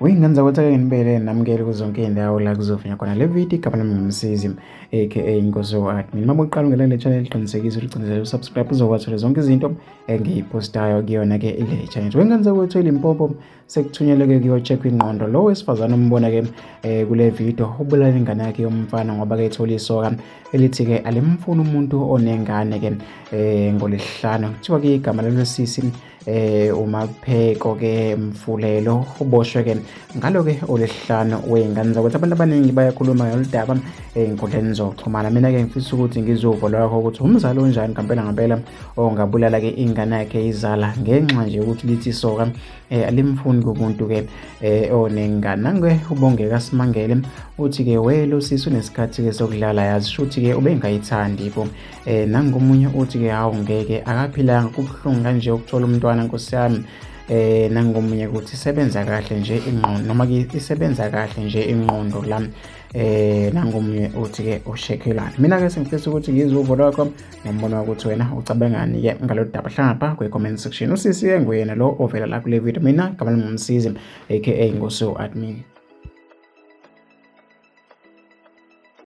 Wey'ngane zakwethu ake nginibele namukele kuzo zonke iy'ndawo la kuzovunywa khona le video. Igama lami nguMsizi aka Inkosi Admin. Uma uqala ungena kule channel, qinisekisa ukuthi ucindezela usubscribe uzokwathola zonke izinto engiyipostayo kuyona-ke le channel. Wey'ngane zakwethu, eLimpopo sekuthunyelwe-ke kuyo-check ingqondo lo wesifazane umbona-ke kule video ubulala ingane yakhe yomfana ngoba-ke ethola isoka elithi-ke alimfuni umuntu onengane-ke ngolwesihlanu. Kuthiwa-ke igama lalo sisi uMapheko ke Mfulelo, uboshwe ke ngalo ke olwesihlanu. Wey'ngane zakwethu, abantu abaningi bayakhuluma ngalolu daba ey'nkundleni zokuxhumana. Mina-ke ngifisa ukuthi ngizwe uvo lwakho ukuthi umzali onjani ngampela ngampela ongabulala ke ingane yakhe izala ngenxa nje ukuthi lithi isoka alimfuni kumuntu ke onengane. Nange uBongeka Simangele uthi ke we lo sisi unesikhathi ke sokudlala, yazi shuthi ke ubengayithandi bo. Nangomunye uthi ke hawu, ngeke, akaphilanga, kubuhlungu kanje ukuthola umntwana, nkosi yami. Nangomunye ukuthi isebenza kahle nje ingqondo noma ke isebenza kahle nje ingqondo la. Nangomunye uthi ke ushekelana. Mina ke sengifisa ukuthi ngizwe uvo lwakho nombono wakho ukuthi wena ucabangani ke ngalolu daba. Hlangana pha kwi-comment section. Usisi ke nguyena lo ovela la kule video. Mina gama lami nguMsizi aka Ngoso Admin.